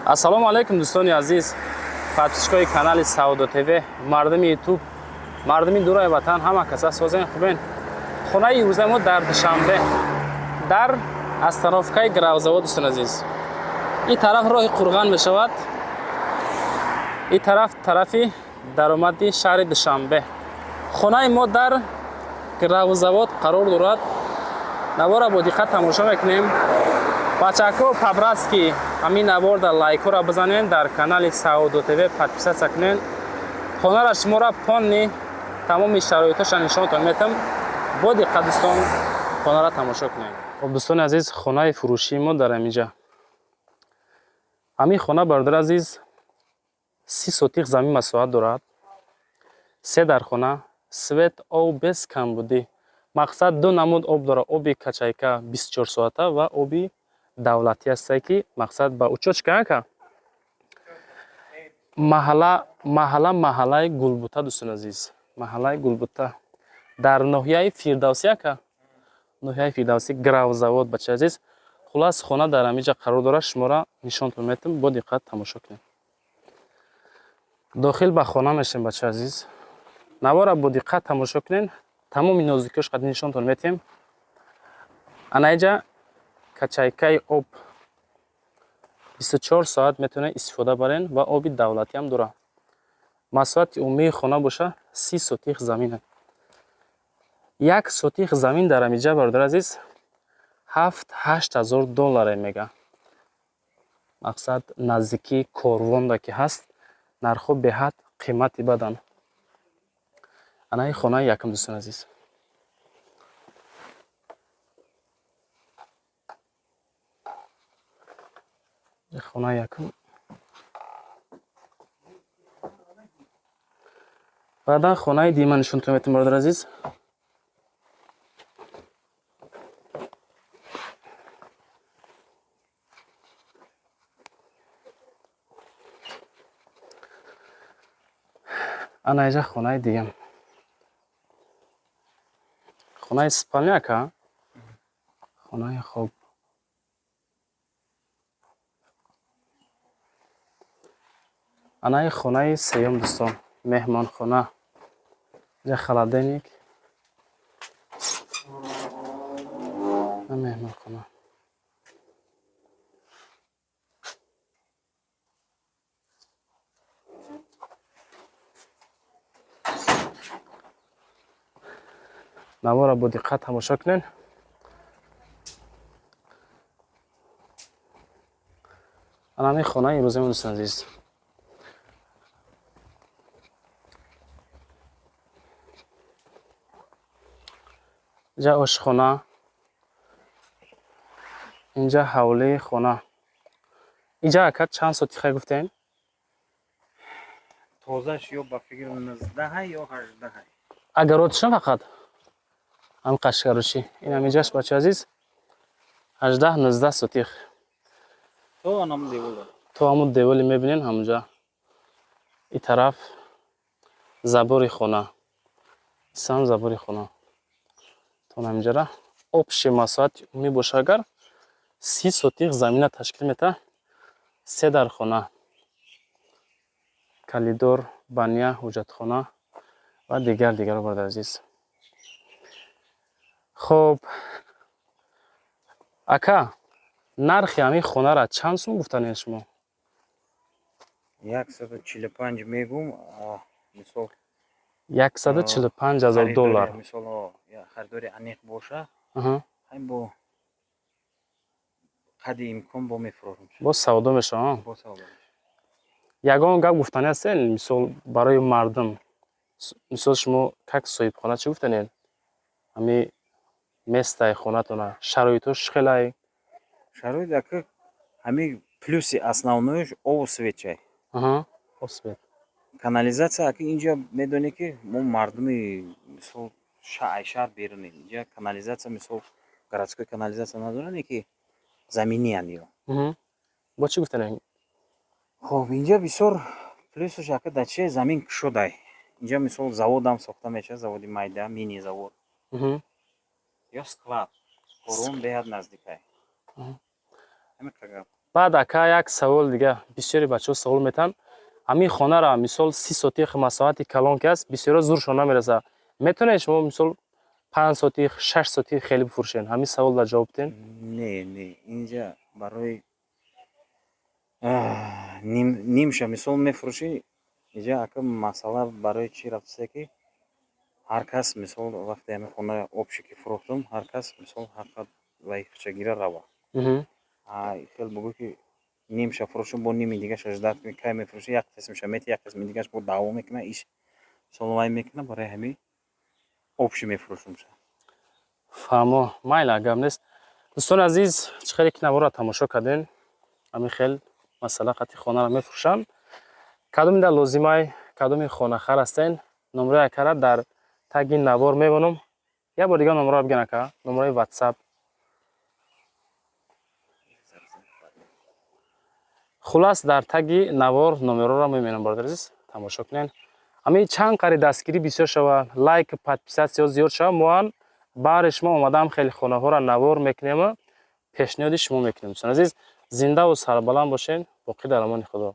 Ассалому алайкум, дӯстони азиз, подписчикои канали Савдо ТВ, мардуми Ютуб, мардуми дураи ватан, ҳама каса созен, хубен. Хонаи имрӯзаи мо дар Душанбе, дар остановкаи Гравзавод, дӯстони азиз. Ин тараф роҳи Қурған мешавад, ин тараф тарафи даромади шаҳри Душанбе. Хонаи мо дар Гравзавод қарор дорад. Навора бо диққат тамошо мекунем. Бачако, по-братски ҳамин навор дар лайкҳоро бизанен, дар канали Савдо ТВ подписаться кунен. Хонара шуморо полный тамоми шароитоша нишонтон метам. Бо диққат, дӯстон, хонара тамошо кунем. Хоб, дӯстони азиз, хонаи фурӯшии мо дар ҳаминҷа. Ҳамин хона, бародари азиз, 30 сотих замин масоҳат дорад, се дархона, свет, об без камбудӣ. Мақсад, ду намуд об дорад: оби качайка 24 соата ва оби давлатӣ ҳастае, ки мақсад ба учётчика. Ака, маҳалла, маҳалла маҳаллаи Гулбута, дӯстони азиз, маҳаллаи Гулбута дар ноҳияи Фирдавсӣ, ака, ноҳияи Фирдавсӣ, Гравзавод. Бачаи азиз, хулас, хона дар ҳаминҷа қарор дорад. Шуморо нишонтон метам, бо диққат тамошо кунед. Дохил ба хона мешем. Бачаи азиз, навора бо диққат тамошо кунед, тамоми нозукиёш қад нишонтон метем. Анаиҷа качайкаи об, 24 соат метавонед истифода барен ва оби давлатиам дорад. Масоҳати умумии хона боша 30 сотих замин. 1 сотих замин дар ҳамиҷа, бародари азиз, 7-8 ҳазор долларе мега. Мақсад, наздикии Корвонда ки ҳаст, нархҳо беҳад қимати бадан. Анаи хонаи якум, дӯстони азиз. Хонаи якум. Баъдан хонаи дима нишонтон метам, бародари азиз. Ана иҷа хонаи дигам, хонаи спальня, ака, хонаи хоб. Анаи хонаи сеюм, дӯстон, меҳмонхона. Иҷа холодильник, меҳмонхона. Навора бо диққат тамошо кунед. Ана ҳамин хонаи имрӯзаи, дӯстони азиз. Инҷа ошхона, инҷа ҳавлии хона. Инҷа, ака, чанд сотиха гуфтем? Тозаш ё ба фикр 19 ё 18. Агаротшон фақат ҳам қашқарушӣ. Ин ҳаминҷаш, бача азиз, 18, 19 сотих. То анам девола. То ҳамун деволи мебинен ҳамунҷа. И тараф забори хона, сам забори хона то ҳаминҷара. Общий масоҳати умумӣ боша агар, 30 сотих замина ташкил метаҳад, се дархона, коридор, баня, ҳуҷатхона ва дигар дигаро, бародари азиз. Хоб, ака, нархи ҳамин хонара чанд сум гуфтанед шумо? 145 мегум, мисол. 145 000 доллар. Мисол, харидори аниқ боша, ҳам бо қадри имкон бо мефурӯшам. Боз савдо мешавад? Бо савдо. Ягон гап гуфтани ҳастен, мисол, барои мардум? Мисол, шумо как соҳибхона чӣ гуфтанед? Ҳами местаи хонатона, шароитош хелай? Шароит, ака, ҳами плюси основноиш обу свет чай. Об, свет. Канализация, ака, инҷа медонӣ, ки мо мардуми, мисол, ай шаҳр берунем, инҷа канализация, мисол, городской канализация надоранд, ки заминиянд ё. Бо чӣ гуфтанед? Хоб, инҷа бисёр плюсаш, ака, дар чи замин кушодай. Инҷа, мисол, заводам сохта мешавад, заводи майда, мини завод ё склад, Корвон беҳад наздикай. Ҳамин. Баъд, ака, як савол дига. Бисёри бачаҳо савол метаҳанд: ҳамин хонара, мисол, 30 сотих масоҳати калон ки аст, бисёро зуршон намераса. Метавонед шумо, мисол, 5 сотих, 6 сотих хеле бифурӯшед? Ҳамин савол дар ҷавоб биден. Не, не, инҷа барои нимша, мисол, мефурӯшӣ. Инҷа, ака, масъала барои чӣ рафтасе, ки ҳар кас, мисол, вақте ҳамин хона общий ки фурӯхтум, ҳар кас, мисол, ҳаққа вай хучагира рава. Хел бугӯ, ки нимша фурӯшум, бо ними дигаша ждать кунӣ, кай мефурӯшӣ? Як қисмша мети, як қисми дигаш бо даъво мекуна, иш, мисол, вай мекуна. Барои ҳамин общий мефурӯшумша. Фаҳмо, майла, гап нест. Дӯстони азиз, чӣ хеле ки наворро тамошо кардем, ҳамин хел масъала қати хонаро мефурӯшанд. Кадоми дар лозимай, кадоми хонахар ҳастен, номраи акара дар таги навор мемонам. Як бор дигар номраро бигӯен, ака, номраи Ватсап. Хулас, дар таги навор номероро мемонам, бародари азиз, тамошо кунед. Ҳамин чанд қари дастгирӣ бисёр шава, лайк, подписаться зиёд шава, моан баҳри шумо омадаам, хеле хонаҳоро навор мекунему пешниҳоди шумо мекунем. Дӯстони азиз, зиндаву сарбаланд бошед, боқӣ дар амони Худо.